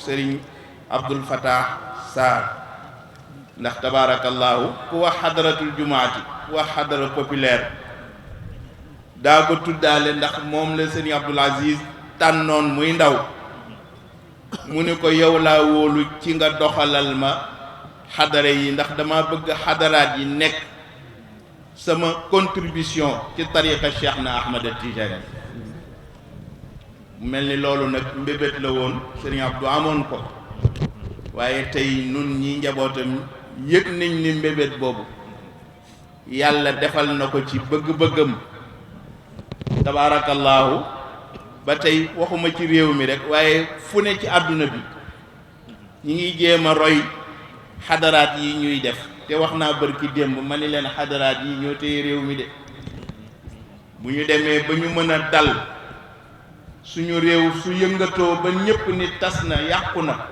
sëriñ Abdul Fattah Sarr ndax tabaarakallaahu ku wax xadaratul jumaati ku wax xadara populaire daa ko tuddaale ndax moom la sëriñ Abdul Aziz tànnoon muy ndaw mu ne ko yow laa wóolu ci nga doxalal ma xadara yi ndax dama bëgg xadaraat yi nekk sama contribution ci tariqa Cheikh na Ahmad Tijani mel ni loolu nag mbébét la woon sëriñ Abdou amoon ko waaye tey nun ñi njabootam yëg nañ ni mbébét boobu yàlla defal na ko ci bëgg-bëggam tabaarakallaahu ba tey waxuma ci réew mi rek waaye fu ne ci àdduna bi ñi ngi jéem a roy xadaraat yi ñuy def te wax naa bërki démb ma ni leen xadaraat yi ñoo téye réew mi de bu ñu demee ba ñu mën a dal suñu réew su yëngatoo ba ñëpp ni tas na yàqu na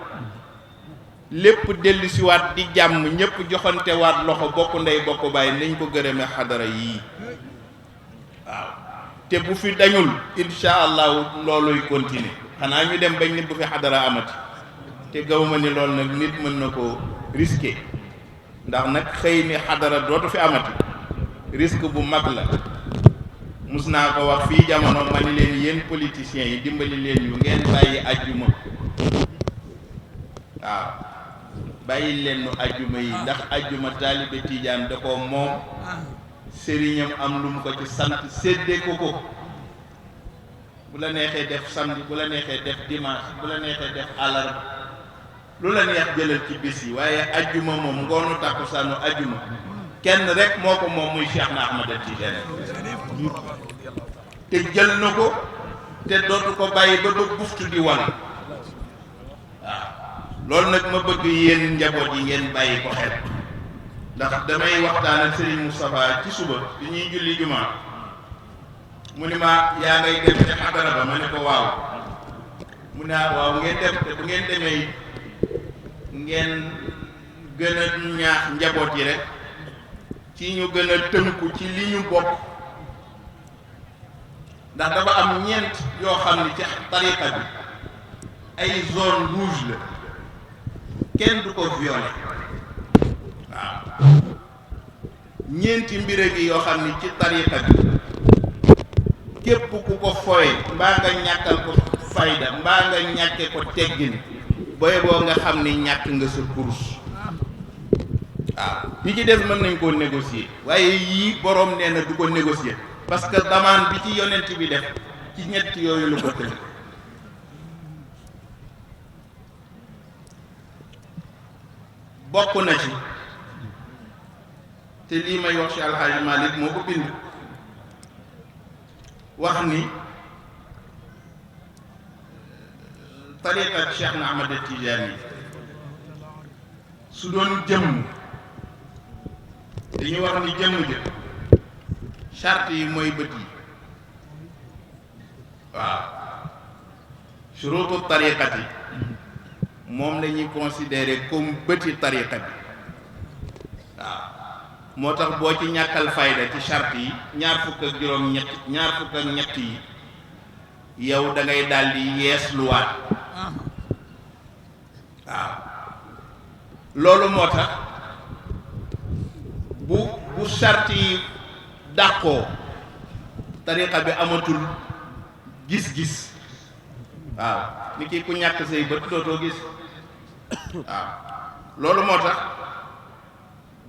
lépp dellusiwaat di jàmm ñëpp joxantewaat loxo bokk ndey bokk bàyyi nañ ko gërëme xadara yii waaw te bu fi dañul insha allahu looluy continuer xanaa ñu dem bañ ni bu fi xadara amati te gawma ni loolu nag nit mën na ko risqué ndax nag xëy ni xadara dootu fi amati risque bu mag la mus naa ko wax fii jamono ma ni leen yéen politiciens yi dimbali leen yu ngeen bàyyi ajjuma waaw bàyyi leen nu ajjuma yi ndax ajjuma taalibe tiijaan da ko moom sëriñam am lu mu ko ci sant séddee ko bu la neexee def samedi bu la neexee def dimanche bu la neexee def àllarba lu la neex jëlal ci bis yi waaye ajjuma moom ngoonu tàkkusaanu ajjuma kenn rek moo ko moom muy Cheikh na Ahmad Tijani te jël na ko te dootu ko bàyyi ba ba buftu di wal waaw loolu nag ma bëgg yéen njaboot yi ngeen bàyyi ko xel ndax damay waxtaan ak Serigne Moustapha ci suba bi ñuy julli jumaa mu ni ma yaa ngay dem ci xadara ba ma ne ko waaw mu ne waaw ngeen dem te bu ngeen demee ngeen gën a ñaax njaboot yi rek ci ñu gën a tënku ci li ñu bokk ndax dafa am ñeent yoo xam ne ci tariqa bi ay zone rouge la kenn du ko violé waaw ñeenti mbir gi yoo xam ne ci tariqa bi képp ku ko fowe mbaa nga ñàkkal ko fayda mbaa nga ñàkke ko teggin booy boo nga xam ni ñàkk nga sa course waaw yi ci des mën nañ koo négocier waaye yii boroom nee na du ko négocier parce que demande bi ci yonent bi def ci ñett yooyu la ko tënk bokk na ci te lii may wax ci Alxaaji Malik moo ko bind wax ni tariqa Cheikh na Ahmad Tijani su doon jëmm dañuy wax ni jëmm jë charte yi mooy bët yi waaw shurutu tariqati moom la ñuy considérer comme bëti tariqa bi waaw moo tax boo ci ñàkkal fayda ci charte yi ñaar fukk ak ñett yi yow da ngay daal di yees luwaat waaw loolu moo tax bu charte yi dàqoo tariqa bi amatul gis-gis waaw ni kii ku ñàkk say bët dootoo gis waaw loolu moo tax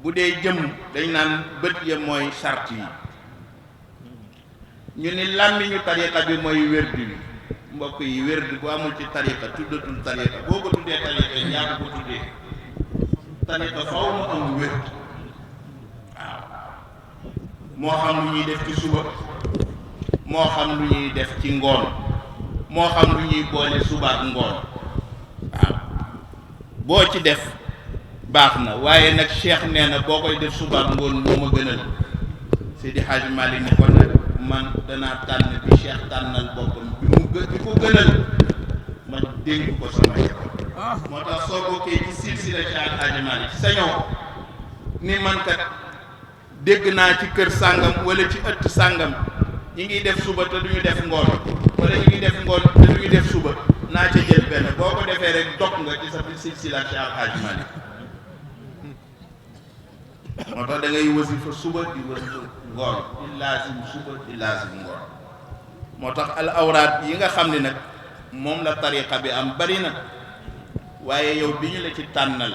bu dee jëm dañ naan bët ya mooy charte yi ñu ni làmmiñu tariqa bi mooy wérdu bi mbokk yi wérdu bu amul ci tariqa tuddatul tariqa boo ko tuddee tariqa ñaata ko tuddee tariqa faw mu am wérdu moo xam lu ñuy def ci suba moo xam lu ñuy def ci ngoon moo xam lu ñuy boole suba ak ngoon waaw boo ci def baax na waaye nag Cheikh nee na boo koy def suba ak ngoon moo ma gënal Seydi Hadji Malick ne ko nag man danaa tànn bi Cheikh tànnal boppam bi ko gënal ma dénk ko sama yow moo tax soo bokkee ci silsila Cheikh Hadji Malick sañoo ni man kat dégg naa ci kër sàngam wala ci ëtt sàngam ñi ngi def suba te duñu def ngoon wala ñi ngi def ngoon te duñu def suba naa ca jël benn boo ko defee rek dog nga ci sa silsila ci Alxaaji Malik moo tax da ngay wasifa suba di wasifa ngoon di laasim suba di laasim ngoon moo tax al awraat yi nga xam ne nag moom la tariqa bi am bari na waaye yow bi ñu la ci tànnal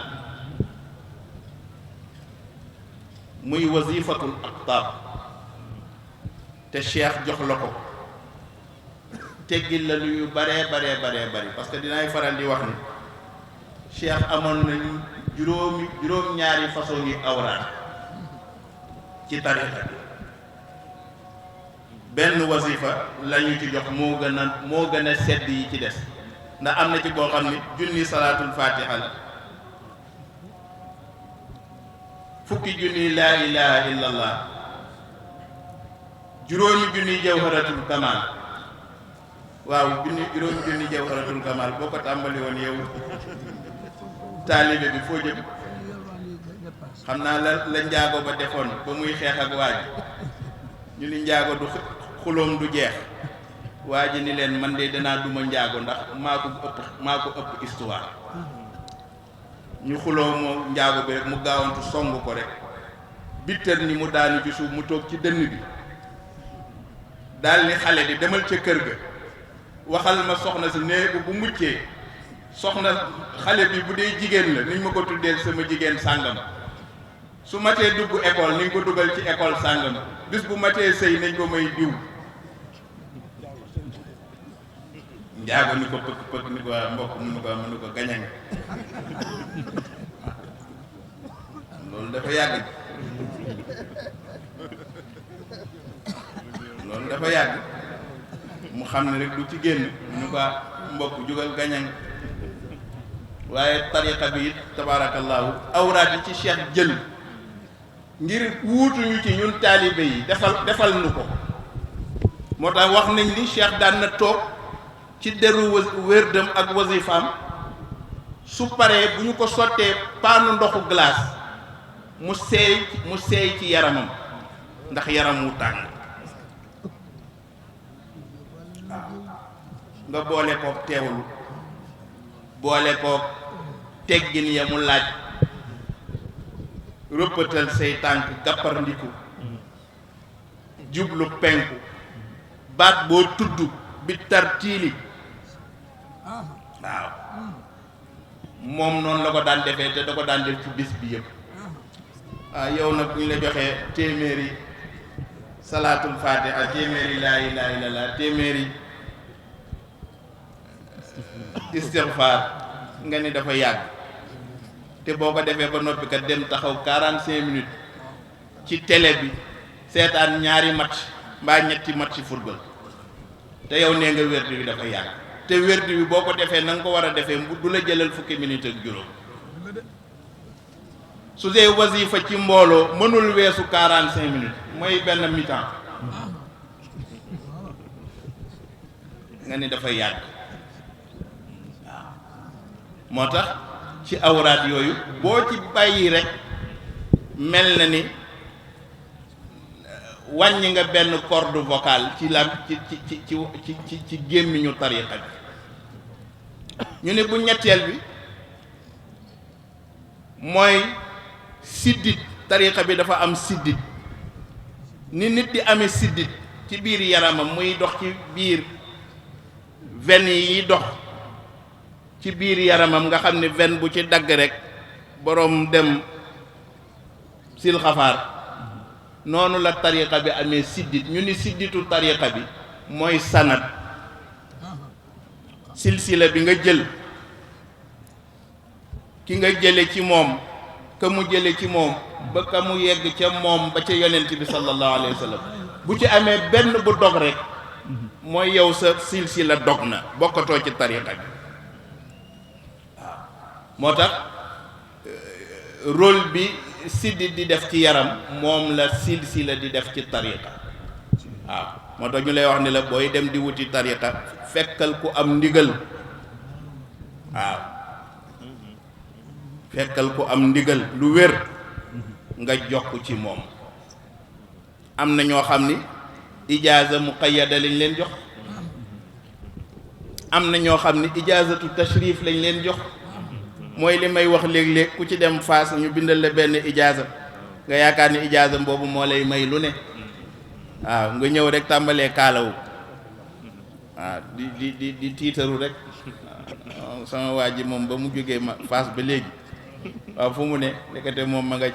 muy wasifatul aqtaab te cheikh jox la ko teggil la lu yu baree bari parce que dinaay faral di wax ni cheikh amoon nañu juróom-ñaari façon yi awraat ci tariqa bi benn wasifa lañu ci jox moo gën a sedd yi ci des ndax am na ci boo xam ne junni salaatul fatiha la fukki junni laa ilaha illallah juróomi junni jawharatul kamal waaw juróomi junni jawharatul kamal boo ko tàmbali woon yow taalibe bi foo jëm xam naa la njaago ba defoon ba muy xeex ak waaj ñu ni njaago du xuloom du jeex waa ji ni leen man de danaa duma njaago ndax maa ko ëpp histoire ñu xuloo moo njaago bi rek mu gaawantu song ko rek bittar ni mu daanu ci suuf mu toog ci dënn bi daal ni xale bi demal ca kër ga waxal ma soxna si nee bu muccee soxna xale bi bu dee jigéen la niñ ma ko tuddeel sama jigéen sàngam su matee dugg école niñ ko dugal ci école sàngam bis bu matee sëy nañ ko may diw njaago ni ko pëkk ni ko mbokk mënu ko gañang loolu dafa yàgg mu xam ne rek du ci génn mënu ko mbokk jugal gañang waaye tariqa bi it tabaarakallaahu awraat yi ci cheikh jël ngir wuutuñu ci ñun taalibe yi defal nu ko moo tax wax nañ ni cheikh daan na toog ci deru wérdam ak wasifaam su paree bu ñu ko sottee paanu ndoxu glace mu seey ci yaramam ndax yaram wu tàng waaw nga boole kook teewlu boole kook teggin ya mu laaj rëppatal say tànk gàpparndiku jublu penku baat boo tudd bi tartiili waaw moom noonu la ko daan defee te da ko daan def ci bis bi yëpp waaw yow nag bu ñu la joxee téeméeri salaatul fatiha téeméeri laa ilaaha illallaah téeméeri istighfar nga ni dafa yàgg te boo ko defee ba noppi kat dem taxaw 45 minutes ci télé bi seetaan ñaari match mbaa ñetti match football te yow nee nga wérdi bi dafa yàgg te wérdi bi boo ko defee na nga ko war a defee du la jëlal fukki minutes ak juróom su dee wasifa ci mbooloo mënul weesu 45 minutes mooy benn mi-temps nga ni dafa yàgg waaw moo tax ci awraat yooyu boo ci bàyyi rek mel na ni wàññi nga benn corde vocale ci la ci gémmiñu tariqa bi ñu ne bu ñetteel bi mooy siddit tariqa bi dafa am siddit ni nit di amee siddit ci biir yaramam muy dox ci biir veine yi dox ci biir yaramam nga xam ne veine bu ci dagg rek boroom dem sil xafaar noonu la tariqa bi amee siddit ñu ni sidditu tariqa bi mooy sanad silsila bi nga jël ki nga jële ci moom ka mu jële ci moom ba ka mu yegg ca moom ba ca yonent bi sallallahu alayhi wa sallam bu ci amee benn bu dog rek mooy yow sa silsila dog na bokkatoo ci tariqa bi waaw moo tax rôle bi siddit di def ci yaram moom la silsila di def ci tariqa waaw moo tax ñu lay wax ni la booy dem di wuti tariqa fekkal ku am ndigal waaw fekkal ku am ndigal lu wér nga jokk ci moom am na ñoo xam ni ijaaza muqayyada lañ leen jox am na ñoo xam ne ijaazatu tashrif lañ leen jox mooy li may wax léeg-léeg ku ci dem Fass ñu bindal la benn ijaaza nga yaakaar ni ijaaza boobu moo lay may lu ne waaw nga ñëw rek tàmbalee kaalawu waaw di tiitaru rek waaw sama waa ji moom ba mu jógee Fass ba léegi waaw fu mu ne nekkate moom ma nga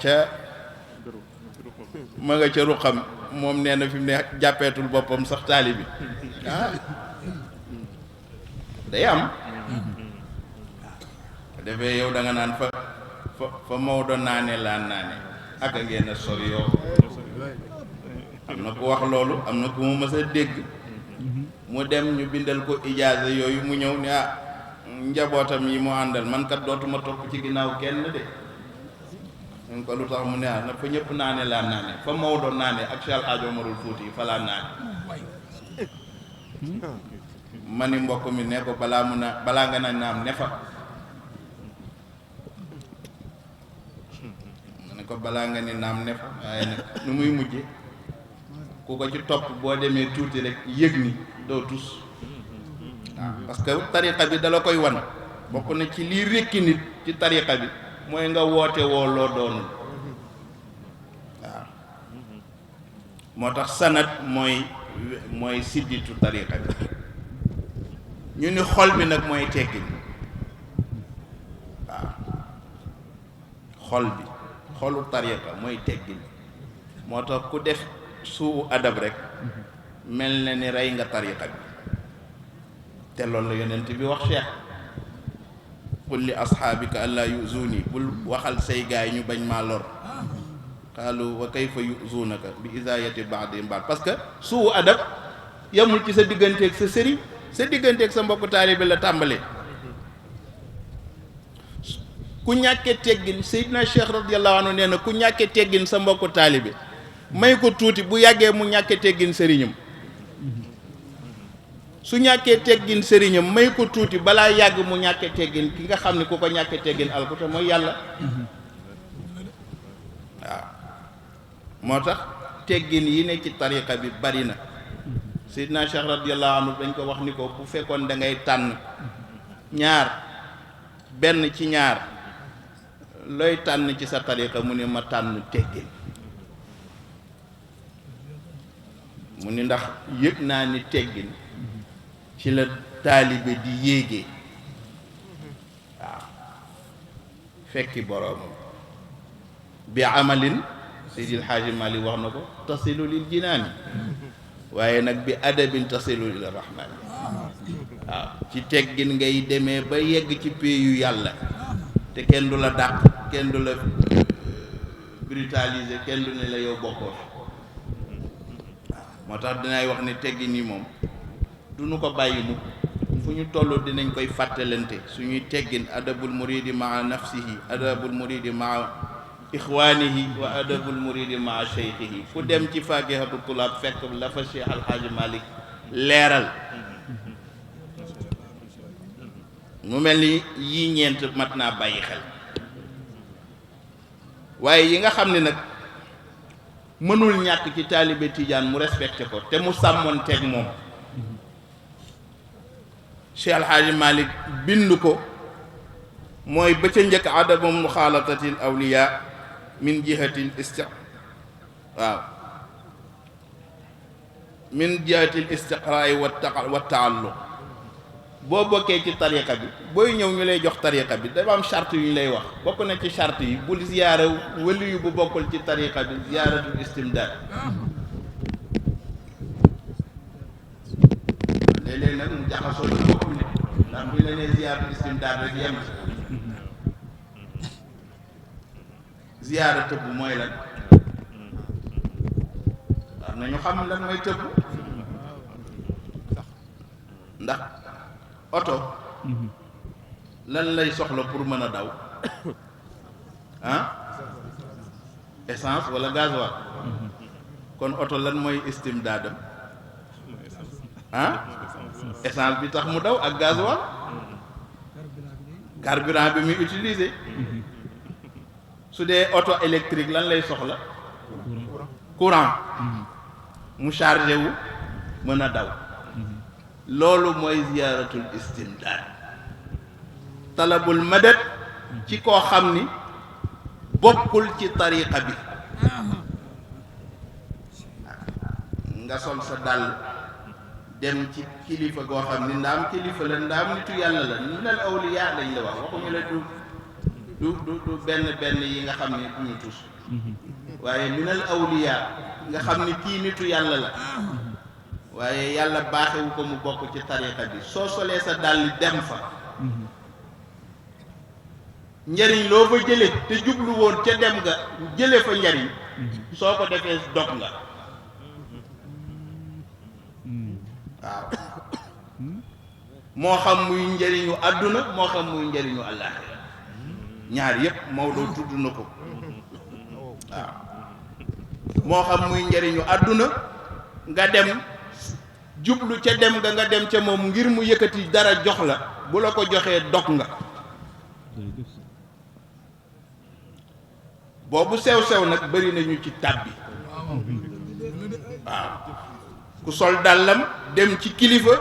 ca ruqam moom nee na fi mu ne jàppeetul boppam sax taalibi ah day am defee yow da nga naan fa Maodo naane laa naane ak a ngeen a sori yow am na ku wax loolu am na ku mu mës a dégg mu dem ñu bindal ko ijaaza yooyu mu ñëw ne njabootam yi mu àndal man kat dootuma topp ci ginnaaw kenn de ñu ko lu tax mu ne na fa ñëpp naane laa naane fa Maodo naane ak Cheikh Hadj Omarul Fouti fa laa naane ma ni mbokk mi ne ko balaa nga naam ne fa ma ne ko balaa nga ni naam ne fa waaye nag nu muy mujje ku ko ci topp boo demee tuuti rek yëg ni doo tus waaw parce que tariqa bi dala koy wan bokk na ci lii rékki nit ci tariqa bi mooy nga woote woo loo doonul waaw moo tax sanad mooy sidditu tariqa bi ñu ni xol bi nag mooy teggin waaw xol bi xolu tariqa mooy teggin moo tax ku def suu adab rek mel na ni rey nga tariqa bi te loolu la yonent bi wax Cheikh qul li asxaabika allaa yuzuuni bul waxal say gaay ñu bañ maa lor qaalu wa kayfa yuzuunaka bi izaayati baadihim baad parce que suu adab yamul ci sa digganteeg sa sëriñ sa digganteeg sa mbokku taalibe la tàmbalee ku ñàkkee teggin Seydina Cheikh radiyallahu anhu nee na ku ñàkkee teggin sa mbokku taalibe may ko tuuti bu yàggee mu ñàkkee teggin sëriñam su ñàkkee teggin sëriñam may ko tuuti balaa yàgg mu ñàkkee teggin ki nga xam ne ku ko ñàkkee teggin alkuta mooy yàlla waaw moo tax teggin yi ne ci tariqa bi bari na Seydina Cheikh radiyallahu anhu dañ ko wax ni ko bu fekkoon da ngay tànn benn ci ñaar looy tànn ci sa tariqa mu ne ma tànn teggin mu ni ndax yëg naa ni teggin ci la taalibe di yéegee waaw fekki boroomam bi amalin Seydil Haaji Mali wax na ko tasilu lil jinaani waaye nag bi adabin tasilu ila rahmaani waaw ci teggin ngay demee ba yegg ci péeyu yàlla te kenn du la dàq kenn du la brutaliser kenn du ne la yow bokkoo moo tax dinaay wax ne teggin yi moom du nu ko bàyyi mu fu ñu toll dinañ koy fàttalante suñuy teggin adabul muridi maa nafsihi adabul muridi maa ixwaanihi wa adabul muridi maa cheikhihi fu dem ci faakihatu tulaab fekk la fa Cheikh Alhaaji Malick leeral mu mel ni yii ñeent mat naa bàyyi xel waaye yi nga xam ne nag mënul ñàkk ci taalibe tijaan mu respecté ko te mu sàmmoon teeg moom Cheikh Alhaaji Malick bind ko mooy ba ca njëkk adamu muxaalatatil awliya min jihatil istiqraai wa taalluq boo bokkee ci tariqa bi booy ñëw ñu lay jox tariqa bi dafa am charte yu ñu lay wax bokk na ci charte yi bul ziyaara wali yu bu bokkul ci tariqa bi ziyaaratul istimdaad léeg-léeg nag mu jaxasoo la bokk ne ndax bu ñu la nee ziyaaratul istimdaad rek yem ziyaara tëbb mooy lan war nañu xam lan mooy tëbb ndax oto lan lay soxla pour mën a daw essence wala gasoil kon oto lan mooy istimdaadam essence bi tax mu daw ak gasoil carburant bi muy utiliser su dee auto électrique lan lay soxla courant mu chargé wu mën a daw loolu mooy ziyaaratul istimdaad talabul madad ci koo xam ni bokkul ci tariqa bi nga sol sa dàll dem ci kilifa goo xam ni ndaam kilifa la ndaam nitu yàlla la minal awliya lañ la wax waxuñu la du benn yi nga xam ne duñu tus waaye minal awliya nga xam ni kii nitu yàlla la waaye yàlla baaxewu ko mu bokk ci tariqa bi soo solee sa dàll dem fa njariñ loo fa jële te jublu woon ca dem nga jële fa njariñ soo ko defee dog nga waaw moo xam muy njariñu àdduna moo xam muy njariñu àllaaxira ñaar yépp Maodo tudd na ko waaw moo xam muy njariñu àdduna nga dem jublu ca dem nga dem ca moom ngir mu yëkkati dara jox la bu la ko joxee dog nga boobu sew-sew nag bari nañu ci tàbbi waaw ku sol dàllam dem ci kilifa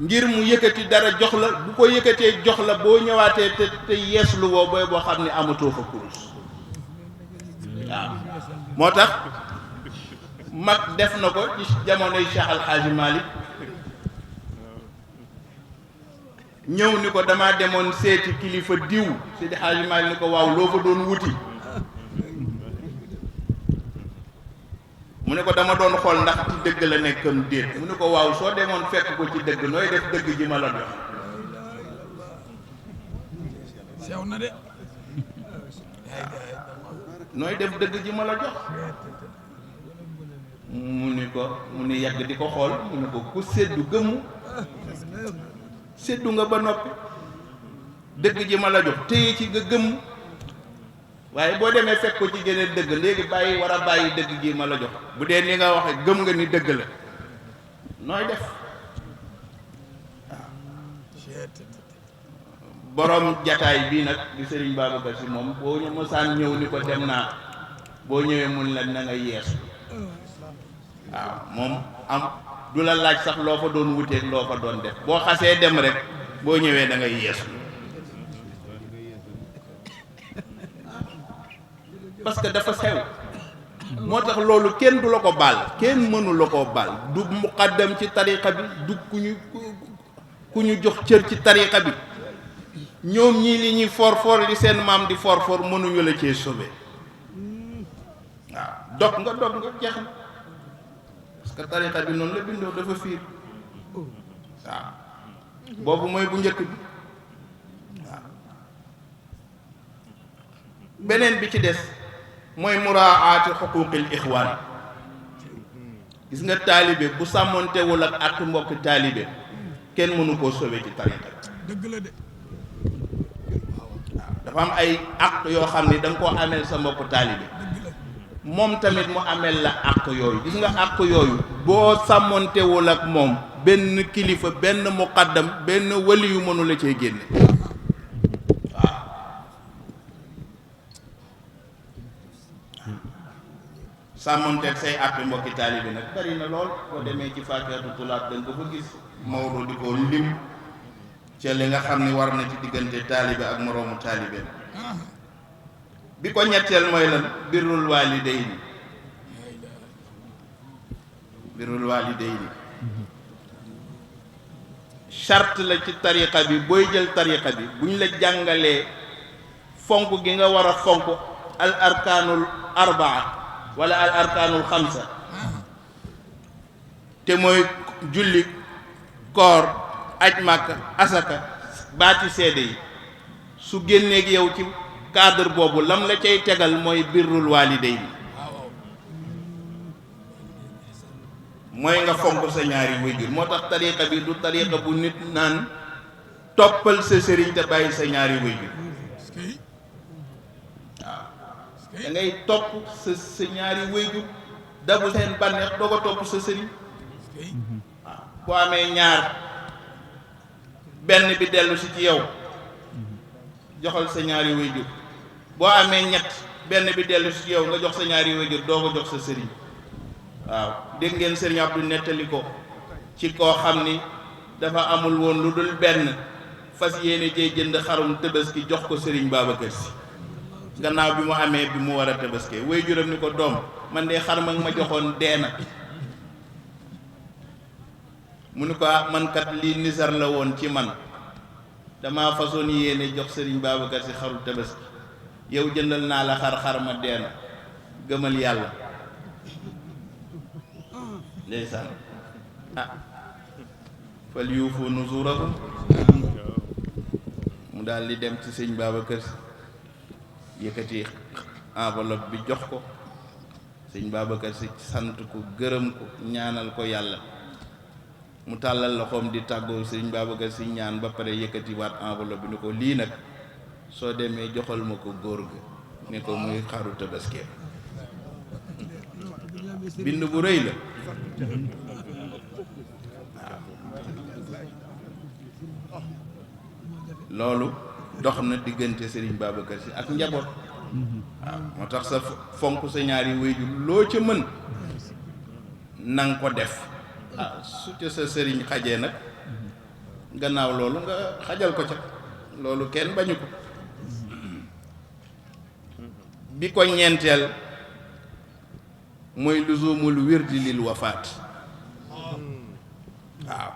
ngir mu yëkkati dara jox la bu ko yëkkatee jox la boo ñëwaatee te yeeslu woo booy boo xam ne amatoo fa kurus waaw moo tax mag def na ko ci jamonoy Cheikh Al Hadji Malick ñëw ni ko damaa demoon seeti kilifa diw Seydi Hadji Malick ni ko waaw loo fa doon wuti mu ne ko dama doon xool ndax ci dëgg la nekkam déet mu ne ko waaw soo demoon fekk ko ci dëgg nooy def dëgg ji ma la jox sew na de nooy def dëgg ji ma la jox mu ni yàgg di ko xool mu ne ko ku séddu gëmmu séddu nga ba noppi dëgg ji ma la jox téye ci nga gëmm waaye boo demee fekk ko ci génne dëgg léegi war a bàyyi dëgg ji ma la jox bu dee ni nga waxe gëm nga ni dëgg la nooy def borom jataay bii nag di Serigne Babacar Sy moom boo ñu mosaan ñëw ni ko dem naa boo ñëwee mun la na nga yeesu waaw moom am du la laaj sax loo fa doon wuteeg loo fa doon def boo xasee dem rek boo ñëwee da ngay yeesu parce que dafa sew moo tax loolu kenn du la ko baal kenn mënu la koo baal du muqaddam ci tariqa bi du ku ñu jox cër ci tariqa bi ñoom ñii li ñuy for li seen maam di for mënuñu la cee sauver waaw dog nga jeex na parce que tariqa bi noonu la bindoo dafa fiir waaw boobu mooy bu njëkk bi waaw beneen bi ci des mooy muraaati xuquuqil ixwaan gis nga taalibe bu sàmmoontewul ak mbokk taalibe kenn mënu koo sauver ci tariqa dëgg la de waaw dafa am ay àq yoo xam ni da nga koo ameel sa mbokk taalibe moom tamit mu ameel la àq yooyu gis nga àq yooyu boo sàmmoontewul ak moom benn kilifa benn muqaddam benn wali yu mënu la cee génne sàmmonteeg say àq mbokki taalibe nag bari na lool boo demee ci Faakihatu Tulaab da nga ko fa gis Maodo di ko lim ca li nga xam ni war na ci diggante taalibe ak moroomu taalibe bi ko ñetteel mooy lan birrul waalidayni charte la ci tariqa bi booy jël tariqa bi buñ la jàngalee fonk gi nga war a fonk al arkaanul arbaa wala al arkaanul xamsa te mooy julli koor aj màkka asaka baati seede yi su génneeg yow ci cadre boobu lam la cay tegal mooy birrul waalidayni mooy nga fonk sa ñaari waajur moo tax tariqa bi du tariqa bu nit naan toppal sa sëriñ te bàyyi sa ñaari waajur da ngay topp sa ñaari waajur dabu seen bànneex doo ko topp sa sëriñ waaw boo amee ñaar benn bi dellu si ci yow joxal sa ñaari waajur boo amee ñett benn bi dellu si ci yow nga jox sa ñaari waajur doo ko jox sa sëriñ waaw dégg ngeen sëriñ Abdou nettali ko ci koo xam ni dafa amul woon lu dul benn fas yéene jee jënd xarum tabaski jox ko Serigne Babacar Sy gannaaw bi mu amee bi mu war a tabaskee way juram ni ko doom man de xar ma joxoon dee na mu ni ko man kat lii nisar la woon ci man dama façon yéene jox Serigne Babacar Sy xaru tabaski yow jëndal naa la xar ma dee na gëmal yàlla ndeysaan fal yuufu nuzurahum mu daal di dem ci sëñ Babacar Sy yëkkati enveloppe bi jox ko sëñ Babacar Sy sant ko gërëm ko ñaanal ko yàlla mu tàllal loxoom di tàggoo sëñ Babacar Sy ñaan ba pare yëkkati waat enveloppe bi ni ko lii nag soo demee joxal ma ko góor ga ne ko muy xaru tabaski bind bu rëy la loolu dox na diggante Serigne Babacar Sy ak njaboot waaw moo tax sa fonk sa ñaari waajur loo ca mën nang ko def su ca sa sëriñ xajee nag gannaaw loolu nga xajal ko ca loolu kenn bañu ko bi ko ñeenteel mooy luzumul wirdi lil wafaat waaw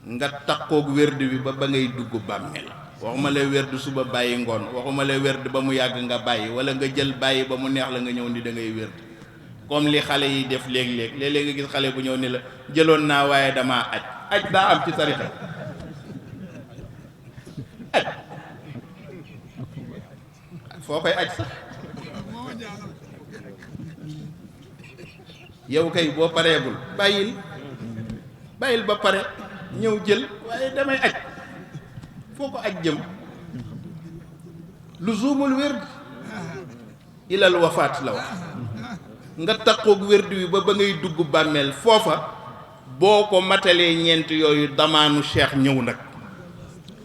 nga takkoog wérdu bi ba ngay dugg bàmmeel waxuma la wérdu suba bàyyi ngoon waxuma la wérdu ba mu yàgg nga bàyyi wala nga jël bàyyi ba mu neex la nga ñëw ni da ngay wérdu comme li xale yi def léeg-léeg léeg-léeg nga gis xale bu ñëw ni la jëloon naa waaye damaa aj daa am ci tarixa aj foo koy aj sax yow kay boo pareegul bàyyil ba pare ñëw jël waaye damay aj foo ko aj jëm luzumul wird ilal wafaat la wax nga takkoog wird wi ba ngay dugg bàmmeel foofa boo ko matalee ñeent yooyu damaanu cheikh ñëw nag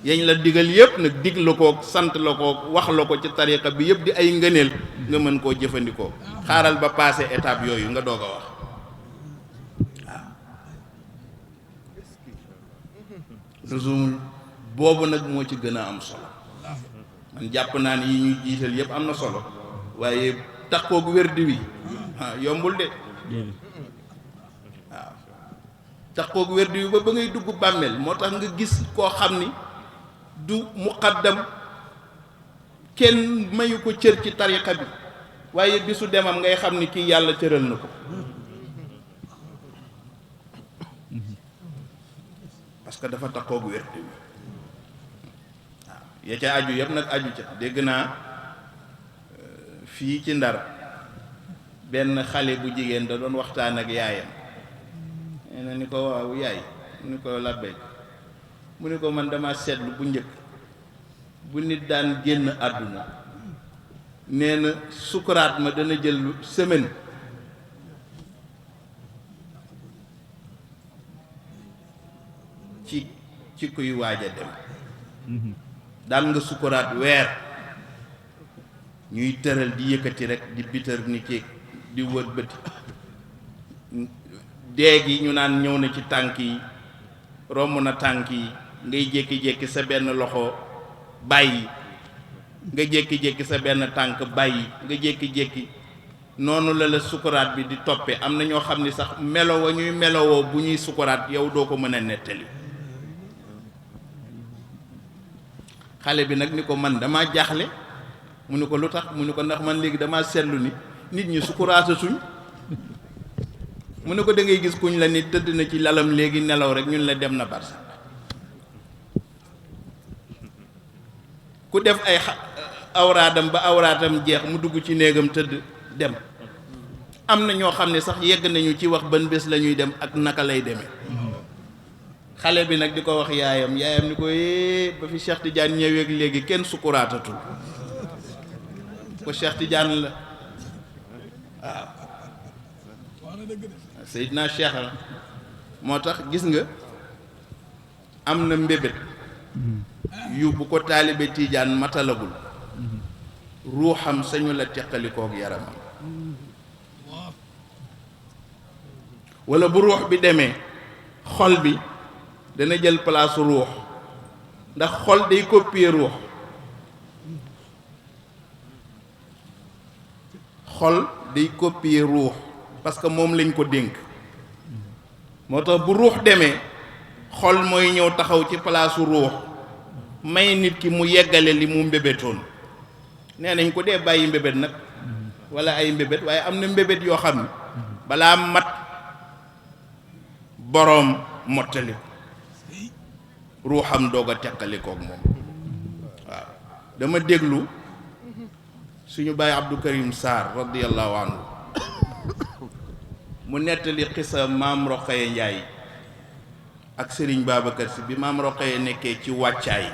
yañ la digal yépp nag dig la ko sant la ko wax la ko ci tariqa bi yépp di ay ngëneel nga mën koo jëfandikoo xaaral ba passé étape yooyu nga doog a wax luzumul boobu nag moo ci gën a am solo man jàpp naa ni yi ñuy jiital yépp am na solo waaye takkoog wérdi wi yombul de waaw takkoog wérdi wi ba ngay dugg bàmmeel moo tax nga gis koo xam ni du muqaddam kenn mayu ko cër ci tariqa bi waaye bisu demam ngay xam ni kii yàlla cëral na ko parce que dafa takkoog wérdi wi waaw ya ca aju yëpp nag aju ca dégg naa fii ci Ndar benn xale bu jigéen da doon waxtaan ak yaayam nee na ni ko waaw yaay mu ni ko labbay mu ni ko man dama seetlu bu njëkk bu nit daan génn àdduna nee na sukuraat ma dana jël semaine ci kuy waaj a dem daan nga sukuraat weer ñuy tëral di yëkkati rek di bitar ni kéeg di wër bëti dee gi ñu naan ñëw na ci tànk yi romb na tànk yi ngay jékki-jékki sa benn loxo bàyyi nga jékki-jékki sa benn tànk bàyyi nga jékki-jékki noonu la sukuraat bi di toppe am na ñoo xam ni sax melo wa ñuy melowoo bu ñuy sukuraat yow doo ko mën a nettali xale bi nag ni ko man dama jaaxle mu ni ko lu tax mu ni ko ndax man léegi dama seetlu ni nit ñi sukuraata suñ mu ni ko da ngay gis kuñ la nit tëdd na ci lalam léegi nelaw rek ñun la dem na barsa ku def ay awraadam ba awraatam jeex mu dugg ci néegam tëdd dem am na ñoo xam ne sax yegg nañu ci wax ban bés la ñuy dem ak naka lay demee xale bi nag di ko wax yaayam ni ko ba fi Cheikh Tidiane ñëweeg léegi kenn sukuraatatul ko Cheikh Tidiane la waaw Seydina Cheikh la moo tax gis nga am na mbébét yu bu ko taalibe Tidiane matalagul ruuxam sañu la teqalikook yaramam wala bu ruux bi demee xol bi dana jël place ruux ndax xol day copier ruux xol day copier ruux parce que moom lañ ko dénk moo tax bu ruux demee xol mooy ñëw taxaw ci place ruux may nit ki mu yeggale li mu mbébétoon nee nañ ko dee bàyyi mbébét nag wala ay mbébét waaye am na mbébét yoo xam ne balaa mat boroom mottali ruuxam doog a teqalikook moom waaw dama déglu suñu baay Abdou Karim Sarr radiyallahu anhu mu nettali xisa maam Roqaye Njaay ak Serigne Babacar Sy bi maam Roqaye nekkee ci wàccaay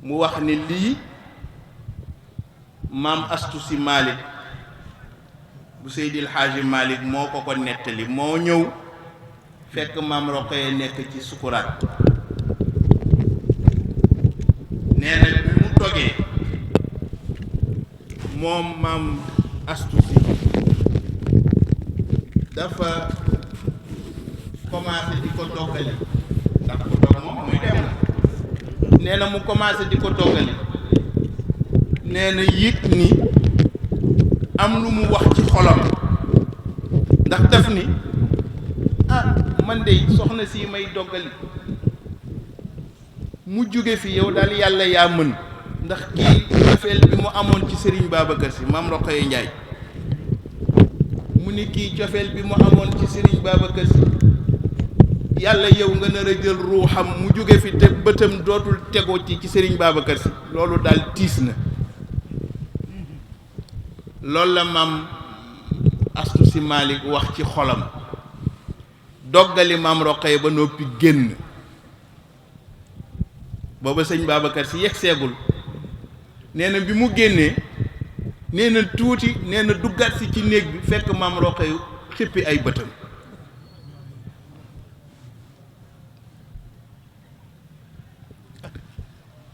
mu wax ni lii maam Astu Si Malick bu Seydil Haaji Malick moo ko nettali moo ñëw fekk maam Roqaye nekk ci sukuraat nee na bi mu toggee moom maam Astu Si dafa commencé di ko toggali ndax ko togg moom muy dem la nee na mu commencé di ko toggali nee na yëg ni am lu mu wax ci xolam ndax daf ni ah man de soxna si may doggali mu jóge fi yow daal yàlla yaa mën ndax kii cofeel bi mu amoon ci Serigne Babacar Sy maam Roqaye Njaay mu ni kii cofeel bi mu amoon ci Serigne Babacar Sy yàlla yow nga nar a jël ruuxam mu jóge fi te bëtam dootul tegoo ci Serigne Babacar Sy loolu daal tiis na loolu la maam Astu Si Malick wax ci xolam doggali maam Roqaye ba noppi génn booba sëñ Babacar Sy yegg seegul nee na bi mu génnee nee na tuuti nee na duggaat si ci néeg bi fekk maam Roqaye xippi ay bëtam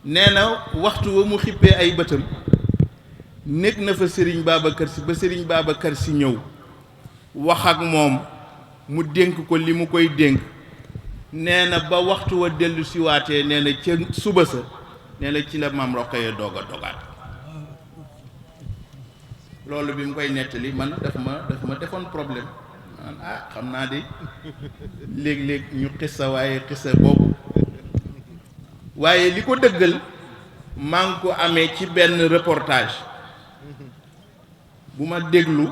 nee na waxtu wa mu xippee ay bëtam nekk na fa Serigne Babacar Sy ba Serigne Babacar Sy ñëw wax ak moom mu dénk ko li mu koy dénk nee na ba waxtu wa dellu siwaatee nee na ca suba sa nee na ci la maam Roqaye doog a dogaat loolu bi mu koy nettali man daf ma defoon problème man xam naa de léeg-léeg ñu xissa waaye xissa boobu waaye li ko dëggal maa ngi ko amee ci benn reportage bu ma déglu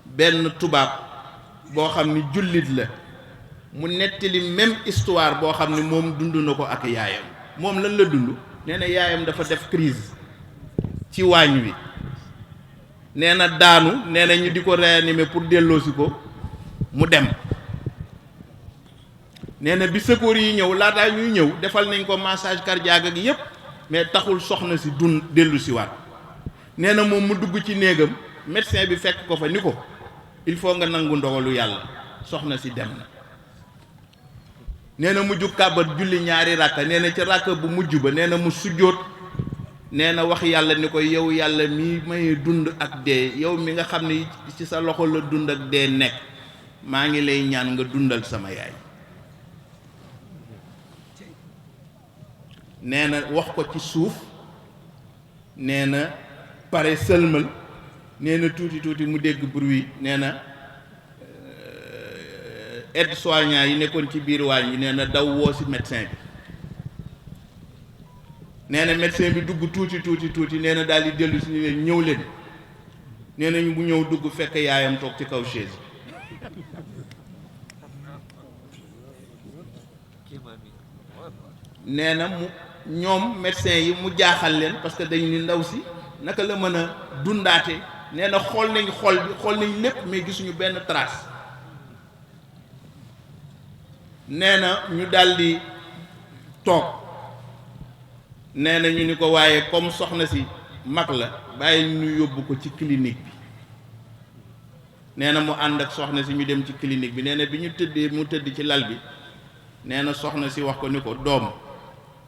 benn tubaab boo xam ni jullit la mu nettali même histoire boo xam ni moom dund na ko ak yaayam moom lan la dund nee na yaayam dafa def crise ci waañ wi nee na daanu nee na ñu di ko réanimer pour delloosi ko mu dem nee na bi secours yi ñëw laataa ñuy ñëw defal nañ ko massage cardiaque ak yépp mais taxul soxna si dellu si waat nee na moom mu dugg ci néegam médecin bi fekk ko fa ni ko il faut nga nangu ndogalu yàlla soxna si dem na nee na mu jug kàbbat julli ñaari ràkka nee na ca ràkka bu mujj ba nee na mu sujjóot nee na wax yàlla ni ko yow yàlla mi may dund ak dee yow mi nga xam ne ci sa loxo la dund ak dee nekk maa ngi lay ñaan nga dundal sama yaay nee na wax ko ci suuf nee na pare sëlmal nee na tuuti mu dégg bruit nee na aide-soignant yi nekkoon ci biir waañ yi nee na daw woo ci médecin bi nee na médecin bi dugg tuuti nee na daal di dellu si ni leen ñëw leen nee na ñu bu ñëw dugg fekk yaayam toog ci kaw chaise nee na mu ñoom médecin yi mu jaaxal leen parce que dañ ni ndaw si naka la mën a dundaate nee na xool nañ xol bi xool nañ lépp mais gisuñu benn trace nee na ñu daldi toog nee na ñu ni ko waaye comme soxna si mag la bàyyi ñu yóbbu ko ci clinique bi nee na mu ànd ak soxna si ñu dem ci clinique bi nee na bi ñu tëddee mu tëdd ci lal bi nee na soxna si wax ko ni ko doom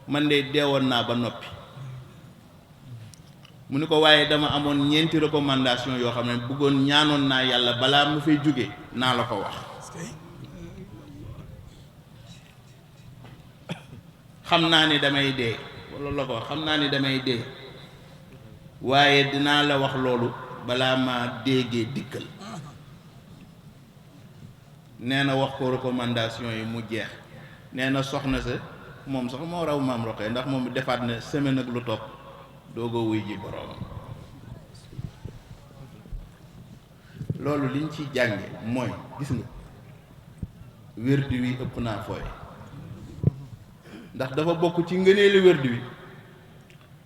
man de deewoon naa ba noppi mu ni ko waaye dama amoon ñeenti recommandation yoo xam ne bëggoon ñaanoon naa yàlla balaa ma fay jóge naa la ko wax xam naa ni damay dee wala la ko xam naa ni damay dee waaye dinaa la wax loolu balaa ma déggee dikkal nee na wax ko recommandation yi mu jeex nee na soxna sa moom sax moo raw maam Roqee ndax moom defaat na semaine ak lu topp doogoo wuy ji boroomam loolu liñ ci jànge mooy gis nga wérdi wi ëpp naa fooy ndax dafa bokk ci ngëneelu wérdi wi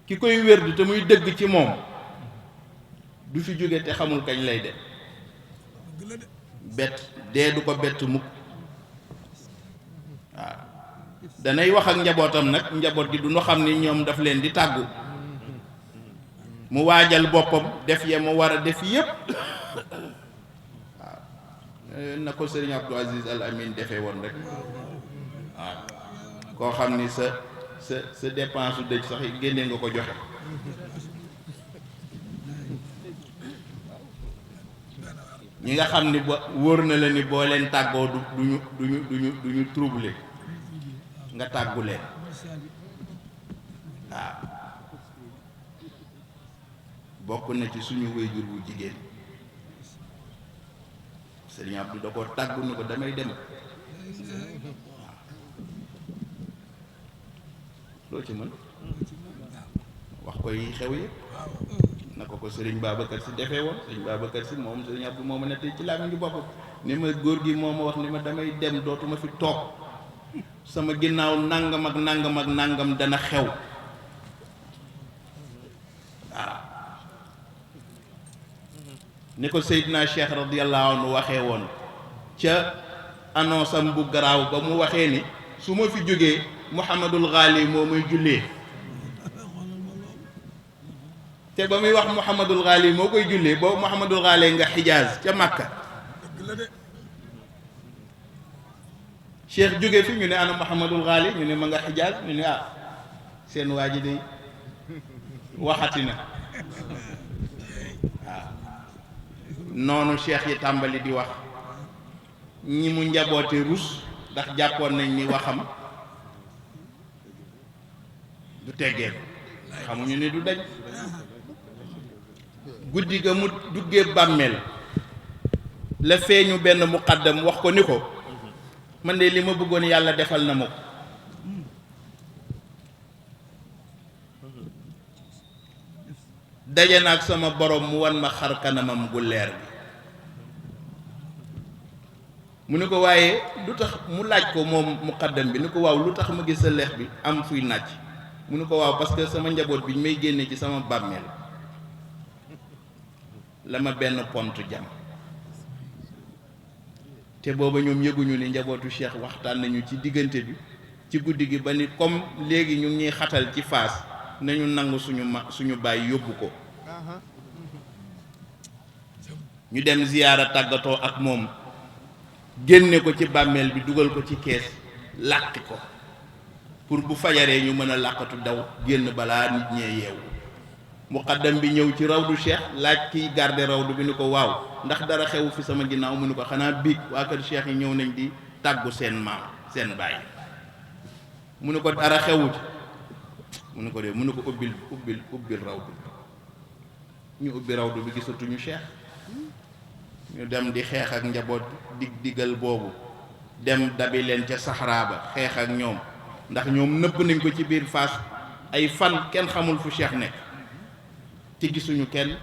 ki koy wérdi te muy dëgg ci moom du fi jóge te xamul kañ lay de bett dee du ko bett mukk waaw danay wax ak njabootam nag njaboot gi du ñu xam ni ñoom daf leen di tàggu mu waajal boppam def ya mu war a def yépp waaw na ko Serigne Abdou Aziz Al Amin defee woon rek waaw koo xam ni sa dépense dëj sax génne nga ko joxe ñi nga xam ni ba wóor na la ni boo leen tàggoo duñu troublé nga tàggu leen waaw bokk na ci suñu wéyjur bu jigéen Serigne Abdou da ko tàggu ni ko damay dem loo ci mën wax ko yi xew yi na ko Serigne Babacar Sy defee woon Serigne Babacar Sy moom Serigne Abdou moo ma nettali ci laa ngi boppam ni ma góor gi moo ma wax ni ma damay dem dootuma fi toog sama ginnaaw nangam ak nangam ak nangam dana xew waaw ni ko Seydina Cheikh radiyallahu anhu waxee woon ca annonce am bu garaaw ba mu waxee ni su ma fi jógee Mouhamadul Ghali moo may jullee te ba muy wax Mouhamadul Ghali moo koy jullee boobu Mouhamadul Ghali nga Xijaaz ca Makka Cheikh jóge fi ñu ne ana Mouhamadul Ghali ñu ne ma nga Xijaaz ñu ne ah seen waa ji day waxati na waaw noonu Cheikh yi tàmbali di wax ñi mu njaboote rus ndax jàppoon nañ ni waxam du teggee xamuñu ni du daj guddi ga mu duggee bàmmeel la feeñu benn muqaddam wax ko ni ko man de li ma bëggoon yàlla defal na ma ko daje na ak sama borom mu wan ma xar kanamam gu leer bi mu ni ko waaye lu tax mu laaj ko moom muqaddam bi ni ko waaw lu tax ma gis sa leex bi am fuy nàcc mu ni ko waaw parce que sama njaboot bi ñu may génne ci sama bàmmeel la ma benn pont jam te booba ñoom yëguñu ni njabootu Cheikh waxtaan nañu ci diggante bi ci guddi gi ba ni comme léegi ñu ngi ñuy xatal ci Faas nañu nangu suñu baay yóbbu ko ñu dem ziyaara tàggatoo ak moom génne ko ci bàmmeel bi dugal ko ci kees làqi ko pour bu fajaree ñu mën a làqatu daw génn balaa nit ñee yeewu muqaddam bi ñëw ci rawdu Cheikh laaj kiy garde rawdu bi ni ko waaw ndax dara xewu fi sama ginnaaw mu ni ko xanaa biig waa kër Cheikh yi ñëw nañ di tàggu seen maam seen baay mu ni ko dara xewu ci mu ni ko de mu ni ko ubbil rawdu ñu ubbi rawdu bi gisatuñu Cheikh ñu dem di xeex ak njaboot digal boobu dem dabi leen ca saxaraa ba xeex ak ñoom ndax ñoom nëbb nañ ko ci biir Faas ay fan kenn xamul fu Cheikh nekk te gisuñu kenn